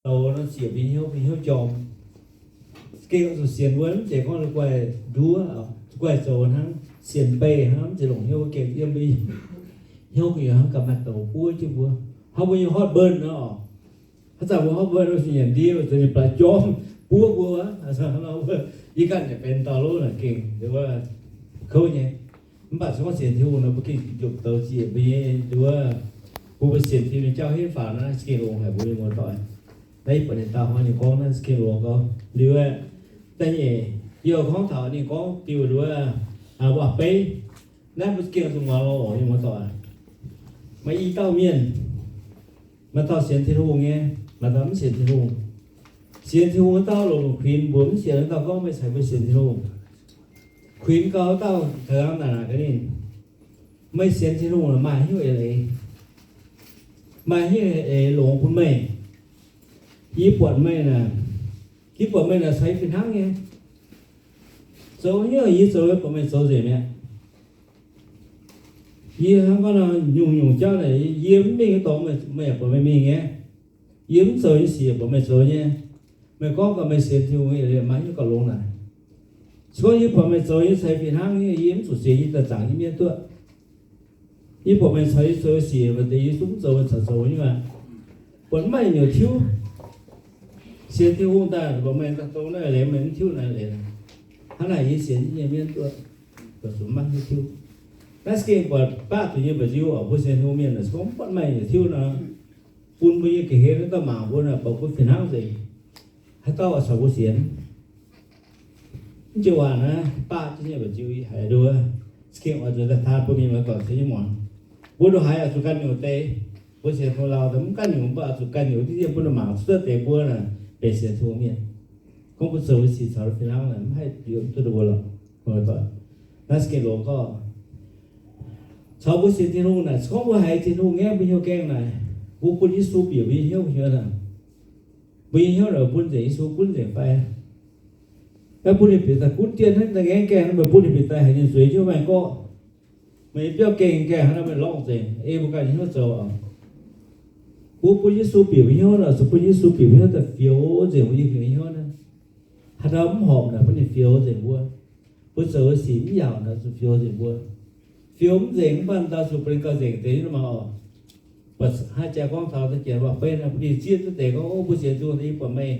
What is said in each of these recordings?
zoux nor ziec mbuo nyei hnyouv, mbuo hnyouv jorm. Gengh zuqc sienx wuov, mv zeiz gorngv guaih nduov, guaih zoux hnangv, sienx beih hnangv, mv zeiz longc hnyouv gengh yiem mbuo hnyouv gu'nyuoz hnangv ga'maah douz buov jienv mbuo. Hnangv mbuo nyei hotbird nor, haaix zanc mbuo hotbird nor, zuqc nyanc ndie, zuqc ninh baaix jorm buov mbuo. Yie ganh yaac benx dauh lov naaic gengh kouv nyei. Mv baac se gorngv sienx Tin-Hungh nor, mbuo gengh jomc douz ziec mbuo nyei nduov, bun mbuo sienx Tin-Hungh nyei jauv henv faaux naaiv, se gengh longx haic mbuo nyei muoz-doic. Naaiv yie buatc ninh daauh hnoi ninh gorngv naaiv se gengh longx gau. Liuz aeqv, da'nyeic, yie gorngv taux ninh gorngv diuh nduov, waac-beiv. Naaiv mbuo gengh zuqc muangx longx nyei muoz-doic. Maaih i dauh mienh, maaih dauh sienx Tin-Hungh nyei, maaih dauh mv sienx Tin-Hungh. Sienx Tin-Hungh wuov dauh longc kuinx mbuox mv sienx wuov dauh gorngv, meih caux mbuo sienx Tin-Hungh. Kuinx gau wuov dauh ga'naaiv naaic gaax ninh, meih sienx Tin-Hungh maaih haaix nyungc eix leiz, maaih haaix nyungc eix longx bun meih? Yie buatc meih naaic, yie buatc meih naaic caux yie fih hnangv nyei. Zoux haaix nyungc yie zoux, yie buatc meih zoux nzengc mi'aqv. Yie hnangv gorngv nor, nyungc-nyungc jauv naaic yie mv mingh nyei dorngx, meih yaac buatc meih mingh nyei. Yie mv zoux nyei sic yaac buatc meih zoux nyei. Meih gorngv gaax meih sienx Tin-Hungh eix leiz maaih haaix nyungc gauh longx naaic? Se gorngv yie buatc meih zoux nyei caux yie fih hnangv nyei, yie mv zuqc sienx yie daaih zaangc nyei mienh duqv. Yie buatc meih caux yie zoux sic, maaih deix yie zungv mv zoux, meih caux zoux nyei maah. Buatc mv maaih nyungc tiuv. Sienx Tin-Hungh daaih buatc meih daaih dongh naaiv leiz, meih mv tiuv naaiv leiz. Hnangv naaic yie sienx yie nyei mienh duqv, buatc zuqc mv maaih nyungc tiuv. Naaiv se gengh buatc baqv zuqc nyei mba'nziu oc. Mbuo sienx Tin-Hungh mienh naaic se gorngv mv buatc maaih nyungc tiuv nor, bun mbuo nyei ga'hlen wuov dauh mangc mbuo naaic, buatc mbuo fih hnangv nzengc, haaix dauh oix caux mbuo sienx? Mv jiex waac naaiv baqv jienv nyei mba'nziu haiz nduov, se gengh oix zuqc daaih taan bun mienh muoz-doic caux jienv muangx. Mbuo ndongc haaix oix zuqc ganh nyungc deix. Mbuo sienx Tin-Hungh lauh daaih mv ganh nyungc, mbuo oix zuqc ganh nyungc deix, bun ninh mangc cuotv deix mbuo naaic benx sienx Tin-Hungh mienh. Gorngv mbuo zoux nyei sic caux fih hnangv naaic mv haih liuz duqv ninh mbuo lorqc. Naaiv se gengh longx gorngv, caux mbuo sienx Tin-Hungh naaic, se gorngv mbuo haiz Tin-Hungh ngaeqv mbuo hnyouv gaengh naaic, mbuo bun Yesu bieqc mbuo nyei hnyouv nyei naaic, mbuo nyei hnyouv naaic bun nzengc Yesu gunv nzengc fai? Maiv bun ninh bieqc daaih gunv dien hnangv, daaih ngaengv gaengh hnangv, meih bun ninh bieqc daaih haiz ninh zueiz jienv maaih gorqv, meih nyei biauv gengh gaengh hnangv, meih lorngh nzengc, ei mbuo ganh nyei hnyouv zoux oc. Mbuo bun Yesu bieqc mbuo hnyouv nor, zuqc bun Yesu bieqc mbuo hnyouv daaih fioux nzengc mbuo nyei hnyouv naaiv. Haaix dauh mv horpc naaic, bun ninh fioux nzengc mbuo. Mbuo zoux nyei sic mv yaauc naaic, zuqc fioux nzengc mbuo. Fioux mv nzengc mv baac dauh zuqc bun ninh gauh nzengc deix nyei maah oc. Mv baac hnangv jaa gorngv taux da'jienx waac-beiv naaic, bun ninh zieqv duqv deix gorngv, o, mbuo sienx Tin-Hungh deix, yie buatc meih,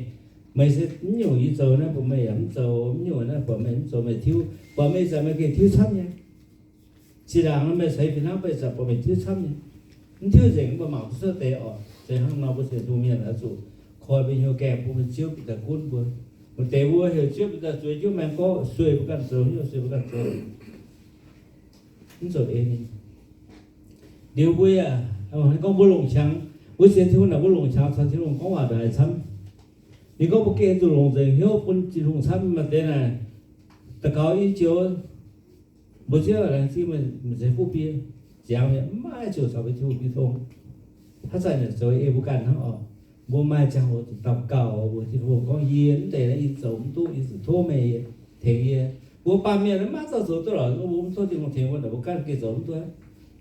meih se mv nyungc yie zoux naaiv, buatc meih yaac mv zoux, mv nyungc naaiv buatc meih mv zoux meih tiuv, buatc meih ih zanc meih gengh tiuv camv nyei. Zinh ndaangc nor meih ceix fih hnangv, mv baac ih zanc buatc meih tiuv camv nyei. Mv tiuv nzengc mv baac mangc duqv cuotv deix oc. Se hnangv nor mbuo sienx Tin-Hungh mienh oix zuqc koi mbuo hnyouv gaengh bun mbuo Ziouv bieqc daaih gunv mbuo. Maaih deix mbuo heuc Ziouv bieqc daaih zueiz jienv maaih gorqv, sueih mbuo ganh zoux, hnyouv sueih mbuo ganh zoux, mv zoux eix ninh. Liuz mbuo yaac gorngv mbuo longc qangx, mbuo sienx Tin-Hungh naaic mbuo longc qangx caux Tin-Hungh gorngv waac ndongc haaix camv? Ninh gorngv mbuo gengh zuqc longc nzengc hnyouv bun Tin-Hungh camv. Maaih deix naaic daux gaux i joux, mbuo Ziouv laengz zingh meih, meih ceix fuqv bun yie, ziangx mienh mv maaih ziouc caux mbuo Tin-Hungh jiu tong. Haaix zanc yaac zoux ei mbuo ganh hnangv oc. Mbuo maaih ziangh hoc zuqc daux gaux mbuox Tin-Hungh gorngv, yie mv deix naaiv yie zoux mv duqv, yie zuqc tov meih tengx yie. Mbuo baamh mienh maiv dauh zoux duqv lorqc, mbuo mv tov Tin-Hungh tengx mbuo naaic, mbuo ganh gengh zoux mv duqv.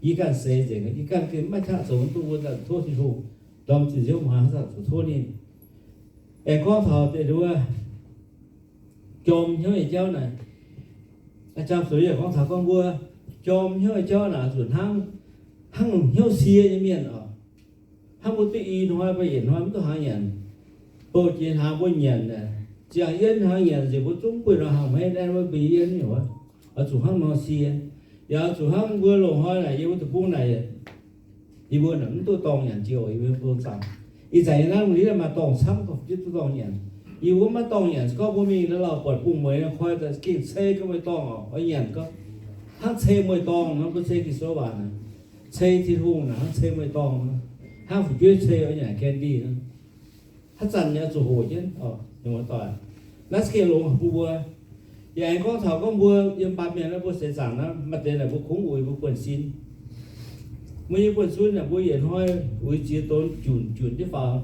Yie ganh seix nzengc, yie ganh gengh maiv qaqv zoux mv duqv, mbuo daaih tov Tin-Hungh. Ndorm zinh nziouv mbuo haaix zanc zuqc tov ninh. Aengx gorngv taux deix nduov jorm hnyouv nyei jauv naaic, a'jang zoux yaac gorngv taux gorngv mbuo jorm hnyouv nyei jauv naaic zuqc hnangv, hnangv hnyouv sie nyei mienh oc. Hnangv mbuo duqv i hnoi mbuo yietc hnoi mv duqv haaix nyanc. Bouh jiex hnaangx mbuo nyanc, ziangh yienv hnaangx nyanc nzengc mbuo zungv buih nor hnaangx hmeiv naaiv mbuo mbuo yienv nyei wuov. Oix zuqc hnangv nor sie. Yaac oix zuqc hnangv mbuo loz-hnoi naaic yiem wuov deic-bung naaic, yie mbuo naaic mv duqv dorngh nyanc jiex oc, yie mbuo bung zaangc. Ih zanc yie naaiv lungh ndiev maaih dorngh camv, gorngv duqv dorngh nyanc. Yie mbuo maiv dorngh nyanc, se gorngv mbuo mingh la'lauh buatc bung mueiz nor koi daaih gengh cei gorngv mueiz dorngh oc, oix nyanc gorngv hnangv cei mueiz dorngh nor, mbuo cei Ging-Sou waac naaic, cei Tin-Hungh naaic hnangv cei mueiz dorngh nor, hnangv fu'jueiv cei oix nyanc candy nor. Haaix zanc yaac zuqc hoqc jienv oc, mienh muoz-doic. Naaiv se gengh longx haic bun mbuo. Yaac aengx gorngv taux gorngv mbuo yiem baamh mienh naaiv mbuo seix zaangc naaiv, maaih deix naaic mbuo kungx uix mbuo buonv-sin. Mbuo nyei buonv-sin naaic mbuo yietc hnoi uix ziex donx junc junc jienv faaux.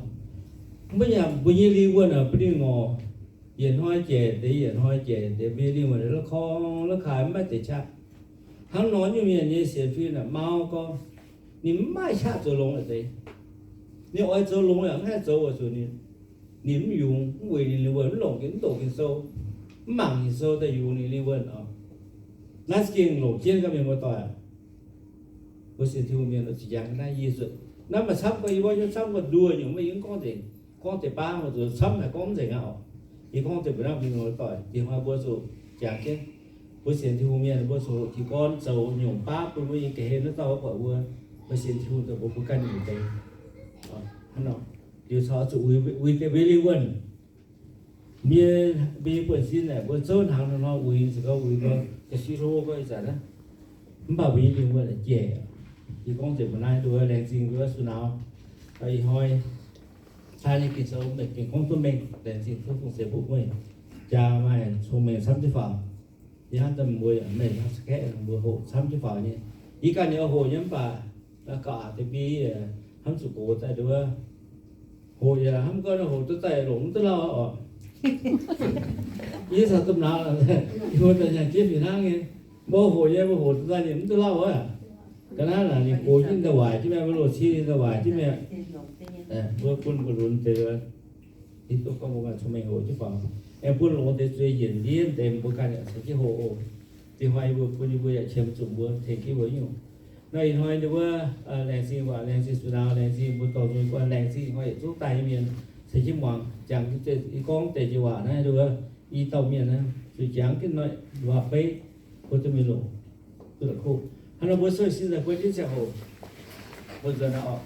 Mv baac yaac mbuo nyei lingh wuonh naaic bun ninh ngorc. Yietc hnoi jaic deix, yietc hnoi jaic deix, mbuo nyei lingh wuonh naaic la'korngx la'kaaix mv maaih deix qaqv. Hnangv nor nyungc mienh nyei sienx fim naaic mau gorngv, ninh mv maaih qaqv zoux longx a'deix. Ninh oix zoux longx yaac mv haih zoux weic zuqc ninh ninh mv yungz, mv weic ninh lingh wuonh, mv longc, mv doqc Ging-Sou, mv mangc Ging-Sou daaih yungz ninh lingh wuonh oc. Naaiv za'gengh longc jienv gaax mienh muoz-doic. Mbuo sienx Tin-Hungh mienh oix zuqc jangx naaiv yie zuqc. Naaiv maaih camv gorngv yie mbuo nyei camv gorngv nduoh nyungc, maiv yie mv gorngv nzengc, gorngv deix baav oix zuqc camv haaix gorngv mv nzengc aqv oc. Yie gorngv deix mbuo naaiv mienh muoz-doic, diex hnoi mbuo zuqc jangx jienv. Mbuo sienx Tin-Hungh mienh mbuo zuqc hoqc jiez gorn zoux nyungc baav bun mbuo nyei ga'hlen wuov dauh oix buatc mbuo, mbuo sienx Tin-Hungh daaih mbuo, mbuo ganh nyungc deix. Liuz caux zuqc uix, uix deix mbuo lingh wuonh. Mienh, mbuo nyei buonv-sin naaic mbuo zouv hnaangx nor uix, se gorngv uix nor ga'sie hlo gorngv ih zanc naaiv. Mv baac mbuo nyei lingh wuonh jaic. Yie gorngv nzengc mbuo naaiv nduov, laengz zingh nduov sou nauz. Ih hnoi caa nyei Ging-Sou meih gengh gorngv duqv mengh, laengz zingh tov Fongc Seix mbuoqc meih, jaa maaih cong-mengh camv jienv faaux. Yie hnamv daaih mbuo yaac meih hnangv za'gengh mbuo hoqc camv jienv faaux nyei. Yie ganh yaac hoqc nyei mv baac gauh aqc deix biei hnamv zuqc gox daaih nduov. Hoqc yaac hnamv gorngv hoqc duqv daaih longc mv duqv lauh oc. Yie caux domh nauz, yie mbuo daaih nyanc jienv fih hnangv nyei. Mbuo hoqc nyei, mbuo hoqc duqv daaih ninh mv duqv lauh aqv. Ga'naaiv naaic ninh gox jienv daaih waaic jienv mi'aqv, mbuo loz-cie ninh daaih waaic jienv mi'aqv. Mbuo bun mbuo lunx deix, hiuv duqv gorngv mbuo maaih cong-mengh hoqc jienv faaux. Aengx bun longx deix zueiz yienc ndiev deix mbuo ganh yaac caux jienv hoqc oc. Diex hnoi yie mbuo bun yie mbuo yaac qiemx zuqc mbuo tengx jienv mbuo nyungc. Nor ih hnoi ninh mbuo laengz zingh waac, laengz zingh sou nauz, laengz zingh mbuo dorh nzuih guanh, laengz zingh ih hnoi yietc zungv daaih nyei mienh caux jienv muangx jangx i gorngv deix jiex waac naaiv nduov, i dauh mienh naaiv zuqc jangx jienv hnoi waac-beiv bun duqv mingh longc duqv la'kuqv. Hnangv nor mbuo souv sin daaih guei jienv ziangh hoc, mbuo nzuonx oc.